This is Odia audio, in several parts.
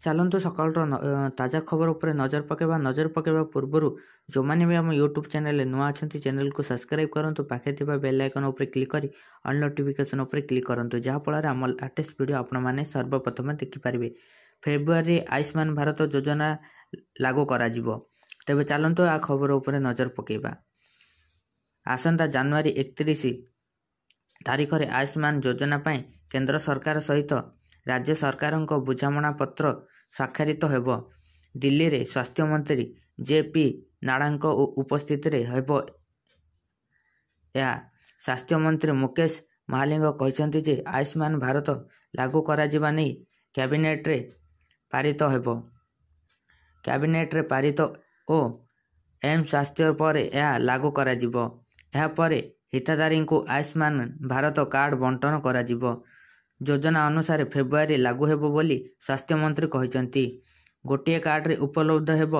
ଚାଲନ୍ତୁ ସକାଳର ତାଜା ଖବର ଉପରେ ନଜର ପକାଇବା। ନଜର ପକାଇବା ପୂର୍ବରୁ ଯେଉଁମାନେ ବି ଆମ ୟୁଟ୍ୟୁବ୍ ଚ୍ୟାନେଲରେ ନୂଆ ଅଛନ୍ତି, ଚ୍ୟାନେଲକୁ ସବସ୍କ୍ରାଇବ୍ କରନ୍ତୁ। ପାଖରେ ଥିବା ବେଲ୍ ଆଇକନ୍ ଉପରେ କ୍ଲିକ୍ କରି ଅଲ୍ ନୋଟିଫିକେସନ୍ ଉପରେ କ୍ଲିକ୍ କରନ୍ତୁ, ଯାହାଫଳରେ ଆମ ଲାଟେଷ୍ଟ ଭିଡ଼ିଓ ଆପଣମାନେ ସର୍ବପ୍ରଥମେ ଦେଖିପାରିବେ। ଫେବୃଆରୀ ଆୟୁଷ୍ମାନ ଭାରତ ଯୋଜନା ଲାଗୁ କରାଯିବ। ତେବେ ଚାଲନ୍ତୁ ଆ ଖବର ଉପରେ ନଜର ପକାଇବା। ଆସନ୍ତା ଜାନୁଆରୀ 31 ତାରିଖରେ ଆୟୁଷ୍ମାନ ଯୋଜନା ପାଇଁ କେନ୍ଦ୍ର ସରକାର ସହିତ ରାଜ୍ୟ ସରକାରଙ୍କ ବୁଝାମଣା ପତ୍ର ସ୍ୱାକ୍ଷରିତ ହେବ। ଦିଲ୍ଲୀରେ ସ୍ୱାସ୍ଥ୍ୟମନ୍ତ୍ରୀ ଜେ ପି ନାଡ୍ଡାଙ୍କ ଉପସ୍ଥିତିରେ ହେବ ଏହା। ସ୍ୱାସ୍ଥ୍ୟମନ୍ତ୍ରୀ ମୁକେଶ ମହାଲିଙ୍ଗ କହିଛନ୍ତି ଯେ ଆୟୁଷ୍ମାନ ଭାରତ ଲାଗୁ କରାଯିବା ନେଇ କ୍ୟାବିନେଟରେ ପାରିତ ହେବ। କ୍ୟାବିନେଟରେ ପାରିତ ଓ ଏମ୍ ସ୍ୱାସ୍ଥ୍ୟ ପରେ ଏହା ଲାଗୁ କରାଯିବ। ଏହାପରେ ହିତାଧିକାରୀଙ୍କୁ ଆୟୁଷ୍ମାନ ଭାରତ କାର୍ଡ ବଣ୍ଟନ କରାଯିବ। ଯୋଜନା ଅନୁସାରେ ଫେବୃଆରୀ ଲାଗୁ ହେବ ବୋଲି ସ୍ୱାସ୍ଥ୍ୟମନ୍ତ୍ରୀ କହିଛନ୍ତି। ଗୋଟିଏ କାର୍ଡରେ ଉପଲବ୍ଧ ହେବ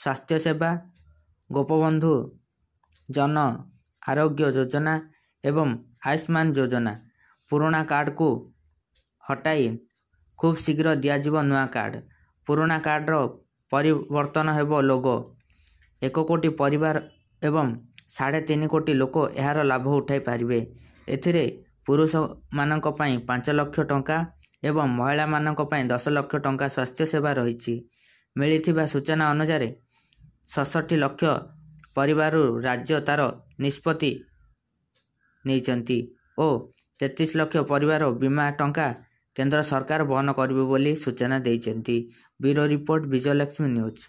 ସ୍ୱାସ୍ଥ୍ୟସେବା। ଗୋପବନ୍ଧୁ ଜନ ଆରୋଗ୍ୟ ଯୋଜନା ଏବଂ ଆୟୁଷ୍ମାନ ଯୋଜନା। ପୁରୁଣା କାର୍ଡକୁ ହଟାଇ ଖୁବ୍ ଶୀଘ୍ର ଦିଆଯିବ ନୂଆ କାର୍ଡ। ପୁରୁଣା କାର୍ଡର ପରିବର୍ତ୍ତନ ହେବ ଲୋଗୋ। 1 କୋଟି ପରିବାର ଏବଂ 3.5 କୋଟି ଲୋକ ଏହାର ଲାଭ ଉଠାଇ ପାରିବେ। ଏଥିରେ ପୁରୁଷମାନଙ୍କ ପାଇଁ 5 ଲକ୍ଷ ଟଙ୍କା ଏବଂ ମହିଳାମାନଙ୍କ ପାଇଁ 10 ଲକ୍ଷ ଟଙ୍କା ସ୍ୱାସ୍ଥ୍ୟ ସେବା ରହିଛି। ମିଳିଥିବା ସୂଚନା ଅନୁସାରେ 67 ଲକ୍ଷ ପରିବାରରୁ ରାଜ୍ୟ ତାର ନିଷ୍ପତ୍ତି ନେଇଛନ୍ତି ଓ 33 ଲକ୍ଷ ପରିବାର ବୀମା ଟଙ୍କା କେନ୍ଦ୍ର ସରକାର ବହନ କରିବେ ବୋଲି ସୂଚନା ଦେଇଛନ୍ତି। Bureau report, Vijayalakshmi news.